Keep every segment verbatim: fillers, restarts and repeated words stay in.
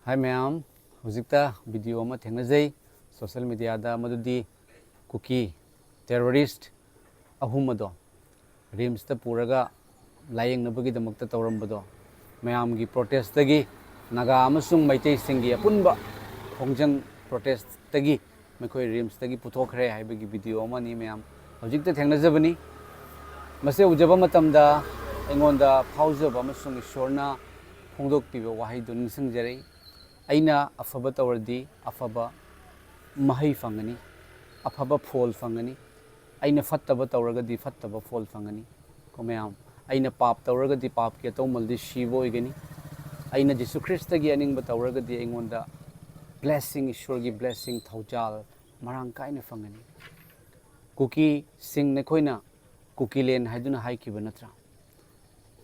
ꯍꯥꯏ ꯃꯌꯥꯝ, ꯍꯧꯖꯤꯛꯇ ꯚꯤꯗꯤꯑꯣ ꯑꯃ ꯊꯦꯡꯅꯖꯩ ꯁꯣꯁꯦꯜ ꯃꯦꯗꯤꯌꯥꯗ, ꯃꯗꯨꯗꯤ ꯀꯨꯀꯤ ꯇꯦꯔꯣꯔꯤꯁ꯭ꯠ ꯑꯍꯨꯝ ꯑꯗꯣ ꯔꯤꯝꯁꯇ ꯄꯨꯔꯒ ꯂꯥꯌꯦꯡꯅꯕꯒꯤꯗꯃꯛꯇ ꯇꯧꯔꯝꯕꯗꯣ, ꯃꯌꯥꯝꯒꯤ ꯄ꯭ꯔꯣꯇꯦꯁ꯭ꯠꯇꯒꯤ, ꯅꯥꯒꯥ ꯑꯃꯁꯨꯡ ꯃꯩꯇꯩꯁꯤꯡꯒꯤ ꯑꯄꯨꯟꯕ ꯈꯣꯡꯖꯪ ꯄ꯭ꯔꯣꯇꯦꯁ꯭ꯠꯇꯒꯤ ꯃꯈꯣꯏ ꯔꯤꯝꯁꯇꯒꯤ ꯄꯨꯊꯣꯛꯈ꯭ꯔꯦ ꯍꯥꯏꯕꯒꯤ ꯚꯤꯗꯤꯑꯣ ꯑꯃꯅꯤ ꯃꯌꯥꯝ꯫ ꯍꯧꯖꯤꯛꯇ ꯊꯦꯡꯅꯖꯕꯅꯤ꯫ ꯃꯁꯤ ꯎꯖꯕ ꯃꯇꯝꯗ ꯑꯩꯉꯣꯟꯗ ꯐꯥꯎꯖꯕ ꯑꯃꯁꯨꯡ ꯏꯁꯣꯔꯅ ꯐꯣꯡꯗꯣꯛꯄꯤꯕ ꯋꯥꯍꯩꯗꯨ ꯅꯤꯡꯁꯤꯡꯖꯔꯛꯏ꯫ ꯑꯩꯅ ꯑꯐꯕ ꯇꯧꯔꯗꯤ ꯑꯐꯕ ꯃꯍꯩ ꯐꯪꯒꯅꯤ, ꯑꯐꯕ ꯐꯣꯜ ꯐꯪꯒꯅꯤ꯫ ꯑꯩꯅ ꯐꯠꯇꯕ ꯇꯧꯔꯒꯗꯤ ꯐꯠꯇꯕ ꯐꯣꯜ ꯐꯪꯒꯅꯤ꯫ ꯀꯣ ꯃꯌꯥꯝ, ꯑꯩꯅ ꯄꯥꯞ ꯇꯧꯔꯒꯗꯤ ꯄꯥꯞꯀꯤ ꯑꯇꯧꯃꯜꯗꯤ ꯁꯤꯕ ꯑꯣꯏꯒꯅꯤ꯫ ꯑꯩꯅ ꯖꯤꯁꯨ ꯈ꯭ꯔꯤꯁꯇꯒꯤ ꯑꯅꯤꯡꯕ ꯇꯧꯔꯒꯗꯤ ꯑꯩꯉꯣꯟꯗ ꯕ꯭ꯂꯦꯁꯤꯡ, ꯏꯁꯣꯔꯒꯤ ꯕ꯭ꯂꯦꯁꯤꯡ, ꯊꯧꯖꯥꯜ ꯃꯔꯥꯡ ꯀꯥꯏꯅ ꯐꯪꯒꯅꯤ꯫ ꯀꯨꯀꯤꯁꯤꯡ, ꯅꯈꯣꯏꯅ ꯀꯨꯀꯤꯂꯦꯟ ꯍꯥꯏꯗꯨꯅ ꯍꯥꯏꯈꯤꯕ ꯅꯠꯇ꯭ꯔꯥ?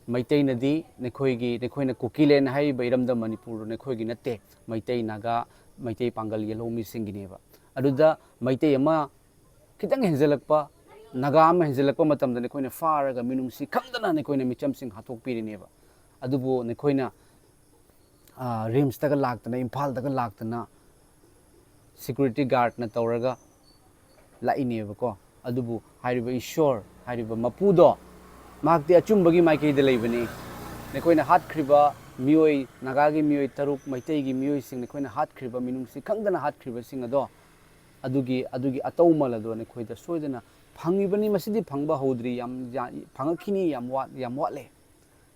ꯃꯩꯇꯩꯅꯗꯤ ꯅꯈꯣꯏꯒꯤ, ꯅꯈꯣꯏꯅ ꯀꯨꯀꯤꯂꯦꯟ ꯍꯥꯏꯔꯤꯕ ꯏꯔꯝꯗꯝ ꯃꯅꯤꯄꯨꯔꯗꯨ ꯅꯈꯣꯏꯒꯤ ꯅꯠꯇꯦ, ꯃꯩꯇꯩ, ꯅꯥꯒꯥ, ꯃꯩꯇꯩ ꯄꯥꯡꯒꯜ ꯌꯦꯜꯍꯧꯃꯤꯁꯤꯡꯒꯤꯅꯦꯕ꯫ ꯑꯗꯨꯗ ꯃꯩꯇꯩ ꯑꯃ ꯈꯤꯇꯪ ꯍꯦꯟꯖꯜꯂꯛꯄ, ꯅꯥꯒꯥ ꯑꯃ ꯍꯦꯟꯖꯜꯂꯛꯄ ꯃꯇꯝꯗ ꯅꯈꯣꯏꯅ ꯐꯥꯔꯒ ꯃꯤꯅꯨꯡꯁꯤ ꯈꯪꯗꯅ ꯅꯈꯣꯏꯅ ꯃꯤꯆꯝꯁꯤꯡ ꯍꯥꯠꯇꯣꯛꯄꯤꯔꯤꯅꯦꯕ꯫ ꯑꯗꯨꯕꯨ ꯅꯈꯣꯏꯅ, ꯑ, ꯔꯤꯝꯁꯇꯒ ꯂꯥꯛꯇꯅ, ꯏꯝꯐꯥꯜꯗꯒ ꯂꯥꯛꯇꯅ ꯁꯦꯀ꯭ꯌꯨꯔꯤꯇꯤ ꯒꯥꯔꯗꯅ ꯇꯧꯔꯒ ꯂꯥꯛꯏꯅꯦꯕꯀꯣ꯫ ꯑꯗꯨꯕꯨ ꯍꯥꯏꯔꯤꯕ ꯏꯁꯣꯔ, ꯍꯥꯏꯔꯤꯕ ꯃꯄꯨꯗꯣ, ꯃꯍꯥꯛꯇꯤ ꯑꯆꯨꯝꯕꯒꯤ ꯃꯥꯏꯀꯩꯗ ꯂꯩꯕꯅꯤ꯫ ꯅꯈꯣꯏꯅ ꯍꯥꯠꯈ꯭ꯔꯤꯕ ꯃꯤꯑꯣꯏ, ꯅꯥꯒꯥꯒꯤ ꯃꯤꯑꯣꯏ ꯇꯔꯨꯛ, ꯃꯩꯇꯩꯒꯤ ꯃꯤꯑꯣꯏꯁꯤꯡ, ꯅꯈꯣꯏꯅ ꯍꯥꯠꯈ꯭ꯔꯤꯕ, ꯃꯤꯅꯨꯡꯁꯤ ꯈꯪꯗꯅ ꯍꯥꯠꯈ꯭ꯔꯤꯕꯁꯤꯡ ꯑꯗꯣ, ꯑꯗꯨꯒꯤ, ꯑꯗꯨꯒꯤ ꯑꯇꯧꯃꯜ ꯑꯗꯣ ꯅꯈꯣꯏꯗ ꯁꯣꯏꯗꯅ ꯐꯪꯉꯤꯕꯅꯤ꯫ ꯃꯁꯤꯗꯤ ꯐꯪꯕ ꯍꯧꯗ꯭ꯔꯤ, ꯌꯥꯝ, ꯌꯥ-, ꯐꯪꯉꯛꯈꯤꯅꯤ, ꯌꯥꯝ ꯋꯥꯠ-, ꯌꯥꯝ ꯋꯥꯠꯂꯦ꯫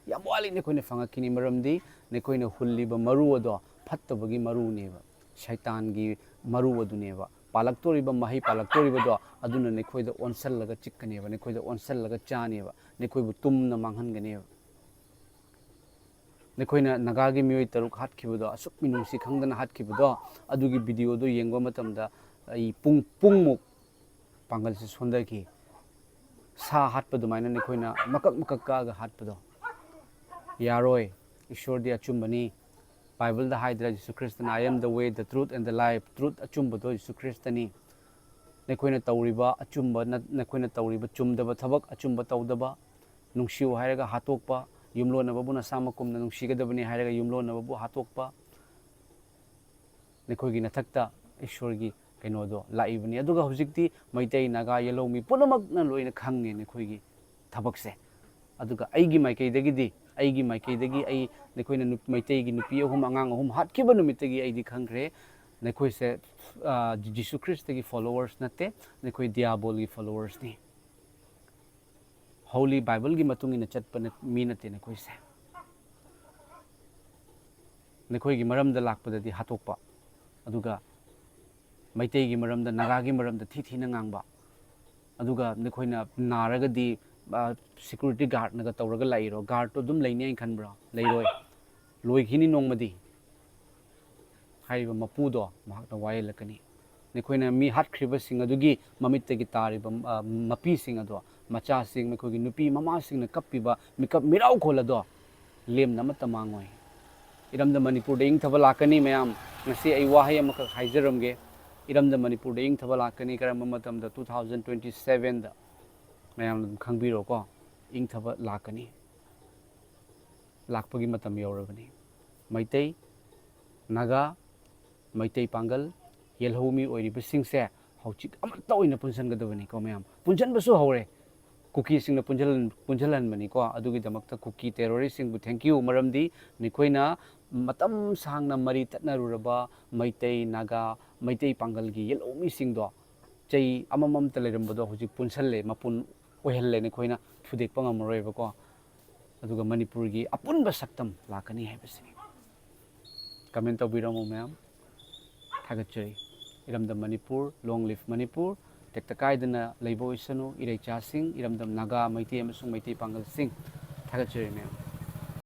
ꯌꯥꯝ ꯋꯥꯠꯂꯤ ꯅꯈꯣꯏꯅ ꯐꯪꯉꯛꯈꯤꯅꯤ, ꯃꯔꯝꯗꯤ ꯅꯈꯣꯏꯅ ꯍꯨꯜꯂꯤꯕ ꯃꯔꯨ ꯑꯗꯣ ꯐꯠꯇꯕꯒꯤ ꯃꯔꯨꯅꯦꯕ, ꯁꯩꯇꯥꯟꯒꯤ ꯃꯔꯨ ꯑꯗꯨꯅꯦꯕ꯫ ꯄꯥꯜꯂꯛꯇꯣꯔꯤꯕ ꯃꯍꯩ ꯄꯥꯜꯂꯛꯇꯣꯔꯤꯕꯗꯣ ꯑꯗꯨꯅ ꯅꯈꯣꯏꯗ ꯑꯣꯟꯁꯜꯂꯒ ꯆꯤꯛꯀꯅꯦꯕ, ꯅꯈꯣꯏꯗ ꯑꯣꯟꯁꯜꯂꯒ ꯆꯥꯅꯦꯕ, ꯅꯈꯣꯏꯕꯨ ꯇꯨꯝꯅ ꯃꯥꯡꯍꯟꯒꯅꯦꯕ꯫ ꯅꯈꯣꯏꯅ ꯅꯥꯒꯥꯒꯤ ꯃꯤꯑꯣꯏ ꯇꯔꯨꯛ ꯍꯥꯠꯈꯤꯕꯗꯣ, ꯑꯁꯨꯛ ꯃꯤꯅꯨꯡꯁꯤ ꯈꯪꯗꯅ ꯍꯥꯠꯈꯤꯕꯗꯣ, ꯑꯗꯨꯒꯤ ꯚꯤꯗꯤꯑꯣꯗꯣ ꯌꯦꯡꯕ ꯃꯇꯝꯗ ꯑꯩ ꯄꯨꯡ, ꯄꯨꯡꯃꯨꯛ ꯄꯥꯡꯒꯜꯁꯦ ꯁꯣꯟꯊꯈꯤ꯫ ꯁꯥ ꯍꯥꯠꯄ ꯑꯗꯨꯃꯥꯏꯅ ꯅꯈꯣꯏꯅ ꯃꯀꯛ ꯃꯀꯛ ꯀꯛꯑꯒ ꯍꯥꯠꯄꯗꯣ ꯌꯥꯔꯣꯏ꯫ ꯏꯁꯣꯔꯗꯤ ꯑꯆꯨꯝꯕꯅꯤ꯫ ꯕꯥꯏꯕꯜꯗ ꯍꯥꯏꯗ꯭ꯔꯥ, ꯖꯤꯁꯨ ꯈ꯭ꯔꯤꯁꯇꯅ, "I am the way, the truth and the life"? Truth, ꯑꯆꯨꯝꯕꯗꯣ ꯖꯤꯁꯨ ꯈ꯭ꯔꯤꯁꯇꯅꯤ꯫ ꯅꯈꯣꯏꯅ ꯇꯧꯔꯤꯕ ꯑꯆꯨꯝꯕ ꯅ-, ꯅꯈꯣꯏꯅ ꯇꯧꯔꯤꯕ ꯆꯨꯝꯗꯕ ꯊꯕꯛ, ꯑꯆꯨꯝꯕ ꯇꯧꯗꯕ, ꯅꯨꯡꯁꯤꯌꯨ ꯍꯥꯏꯔꯒ ꯍꯥꯠꯇꯣꯛꯄ, ꯌꯨꯝꯂꯣꯟꯅꯕꯕꯨ ꯅꯁꯥꯃꯛꯀꯨꯝꯅ ꯅꯨꯡꯁꯤꯒꯗꯕꯅꯤ ꯍꯥꯏꯔꯒ ꯌꯨꯝꯂꯣꯟꯅꯕꯕꯨ ꯍꯥꯠꯇꯣꯛꯄ, ꯅꯈꯣꯏꯒꯤ ꯅꯊꯛꯇ ꯏꯁꯣꯔꯒꯤ ꯀꯩꯅꯣꯗꯣ ꯂꯥꯛꯏꯕꯅꯤ꯫ ꯑꯗꯨꯒ ꯍꯧꯖꯤꯛꯇꯤ ꯃꯩꯇꯩ, ꯅꯥꯒꯥ, ꯌꯦꯜꯍꯧꯃꯤ ꯄꯨꯝꯅꯃꯛꯅ ꯂꯣꯏꯅ ꯈꯪꯉꯦ ꯅꯈꯣꯏꯒꯤ ꯊꯕꯛꯁꯦ꯫ ꯑꯗꯨꯒ ꯑꯩꯒꯤ ꯃꯥꯏꯀꯩꯗꯒꯤꯗꯤ, ꯑꯩꯒꯤ ꯃꯥꯏꯀꯩꯗꯒꯤ ꯑꯩ, ꯅꯈꯣꯏꯅ ꯅꯨ-, ꯃꯩꯇꯩꯒꯤ ꯅꯨꯄꯤ ꯑꯍꯨꯝ, ꯑꯉꯥꯡ ꯑꯍꯨꯝ ꯍꯥꯠꯈꯤꯕ ꯅꯨꯃꯤꯠꯇꯒꯤ ꯑꯩꯗꯤ ꯈꯪꯈ꯭ꯔꯦ, ꯅꯈꯣꯏꯁꯦ, ꯑ, ꯖꯤꯁꯨ ꯈ꯭ꯔꯤꯁꯇꯒꯤ followers ꯅꯠꯇꯦ, ꯅꯈꯣꯏ ꯗꯤꯌꯥꯕꯣꯜꯒꯤ followersꯅꯤ꯫ Holy Bibleꯒꯤ ꯃꯇꯨꯡ ꯏꯟꯅ ꯆꯠꯄ ꯅꯠ-, ꯃꯤ ꯅꯠꯇꯦ ꯅꯈꯣꯏꯁꯦ꯫ ꯅꯈꯣꯏꯒꯤ ꯃꯔꯝꯗ ꯂꯥꯛꯄꯗꯗꯤ ꯍꯥꯠꯇꯣꯛꯄ, ꯑꯗꯨꯒ ꯃꯩꯇꯩꯒꯤ ꯃꯔꯝꯗ, ꯅꯥꯒꯥꯒꯤ ꯃꯔꯝꯗ ꯊꯤ ꯊꯤꯅ ꯉꯥꯡꯕ, ꯑꯗꯨꯒ ꯅꯈꯣꯏꯅ ꯅꯥꯔꯒꯗꯤ ꯁꯦꯀ꯭ꯌꯨꯔꯤꯇꯤ ꯒꯥꯔꯗꯅꯒ ꯇꯧꯔꯒ ꯂꯥꯛꯏꯔꯣ? ꯒꯥꯔꯗꯇꯣ ꯑꯗꯨꯝ ꯂꯩꯅꯤ ꯍꯥꯏꯅ ꯈꯟꯕ꯭ꯔꯣ? ꯂꯩꯔꯣꯏ, ꯂꯣꯏꯈꯤꯅꯤ ꯅꯣꯡꯃꯗꯤ꯫ ꯍꯥꯏꯔꯤꯕ ꯃꯄꯨꯗꯣ ꯃꯍꯥꯛꯅ ꯋꯥꯌꯦꯜꯂꯛꯀꯅꯤ꯫ ꯅꯈꯣꯏꯅ ꯃꯤ ꯍꯥꯠꯈ꯭ꯔꯤꯕꯁꯤꯡ ꯑꯗꯨꯒꯤ ꯃꯃꯤꯠꯇꯒꯤ ꯇꯥꯔꯤꯕ ꯃꯄꯤꯁꯤꯡ ꯑꯗꯣ, ꯃꯆꯥꯁꯤꯡ, ꯃꯈꯣꯏꯒꯤ ꯅꯨꯄꯤ ꯃꯃꯥꯁꯤꯡꯅ ꯀꯞꯄꯤꯕ ꯃꯤꯀꯞ ꯃꯤꯔꯥꯎꯈꯣꯜ ꯑꯗꯣ ꯂꯦꯝꯅ ꯑꯃꯠꯇ ꯃꯥꯡꯉꯣꯏ꯫ ꯏꯔꯝꯗꯝ ꯃꯅꯤꯄꯨꯔꯗ ꯏꯪꯊꯕ ꯂꯥꯛꯀꯅꯤ꯫ ꯃꯌꯥꯝ, ꯉꯁꯤ ꯑꯩ ꯋꯥꯍꯩ ꯑꯃꯈꯛ ꯍꯥꯏꯖꯔꯝꯒꯦ꯫ ꯏꯔꯝꯗꯝ ꯃꯅꯤꯄꯨꯔꯗ ꯏꯪꯊꯕ ꯂꯥꯛꯀꯅꯤ꯫ ꯀꯔꯝꯕ ꯃꯇꯝꯗ? Two thousand twenty sevenꯗ꯫ ꯃꯌꯥꯝꯅ ꯑꯗꯨꯝ ꯈꯪꯕꯤꯔꯣꯀꯣ, ꯏꯪꯊꯕ ꯂꯥꯛꯀꯅꯤ꯫ ꯂꯥꯛꯄꯒꯤ ꯃꯇꯝ ꯌꯧꯔꯕꯅꯤ꯫ ꯃꯩꯇꯩ, ꯅꯥꯒꯥ, ꯃꯩꯇꯩ ꯄꯥꯡꯒꯜ, ꯌꯦꯜꯍꯧꯃꯤ ꯑꯣꯏꯔꯤꯕꯁꯤꯡꯁꯦ ꯍꯧꯖꯤꯛ ꯑꯃꯠꯇ ꯑꯣꯏꯅ ꯄꯨꯟꯁꯤꯟꯒꯗꯕꯅꯤꯀꯣ ꯃꯌꯥꯝ꯫ ꯄꯨꯟꯁꯤꯟꯕꯁꯨ ꯍꯧꯔꯦ꯫ ꯀꯨꯀꯤꯁꯤꯡꯅ ꯄꯨꯟꯁꯤꯜꯍꯟ-, ꯄꯨꯟꯁꯤꯜꯍꯟꯕꯅꯤꯀꯣ꯫ ꯑꯗꯨꯒꯤꯗꯃꯛꯇ ꯀꯨꯀꯤ ꯇꯦꯔꯣꯔꯤꯁꯁꯤꯡꯕꯨ thank you꯫ ꯃꯔꯝꯗꯤ ꯅꯈꯣꯏꯅ ꯃꯇꯝ ꯁꯥꯡꯅ ꯃꯔꯤ ꯇꯠꯅꯔꯨꯔꯕ ꯃꯩꯇꯩ, ꯅꯥꯒꯥ, ꯃꯩꯇꯩ ꯄꯥꯡꯒꯜꯒꯤ ꯌꯦꯜꯍꯧꯃꯤꯁꯤꯡꯗꯣ, ꯆꯩ ꯑꯃꯃꯝꯇ ꯂꯩꯔꯝꯕꯗꯣ ꯍꯧꯖꯤꯛ ꯄꯨꯟꯁꯜꯂꯦ, ꯃꯄꯨꯟ ꯑꯣꯏꯍꯜꯂꯦ꯫ ꯅꯈꯣꯏꯅ ꯊꯨꯗꯦꯛꯄ ꯉꯝꯃꯔꯣꯏꯕꯀꯣ꯫ ꯑꯗꯨꯒ ꯃꯅꯤꯄꯨꯔꯒꯤ ꯑꯄꯨꯟꯕ ꯁꯛꯇꯝ ꯂꯥꯛꯀꯅꯤ ꯍꯥꯏꯕꯁꯤꯅꯤ꯫ Comment ꯇꯧꯕꯤꯔꯝꯃꯨ ꯃꯌꯥꯝ꯫ ꯊꯥꯒꯠꯆꯔꯤ꯫ ꯏꯔꯝꯗꯝ ꯃꯅꯤꯄꯨꯔ, long live ꯃꯅꯤꯄꯨꯔ꯫ ꯇꯦꯛꯇ ꯀꯥꯏꯗꯅ ꯂꯩꯕ ꯑꯣꯏꯁꯅꯨ ꯏꯔꯩꯆꯥꯁꯤꯡ, ꯏꯔꯝꯗꯝ ꯅꯥꯒꯥ, ꯃꯩꯇꯩ ꯑꯃꯁꯨꯡ ꯃꯩꯇꯩ ꯄꯥꯡꯒꯜꯁꯤꯡ꯫ ꯊꯥꯒꯠꯆꯔꯤ ꯃꯌꯥꯝ꯫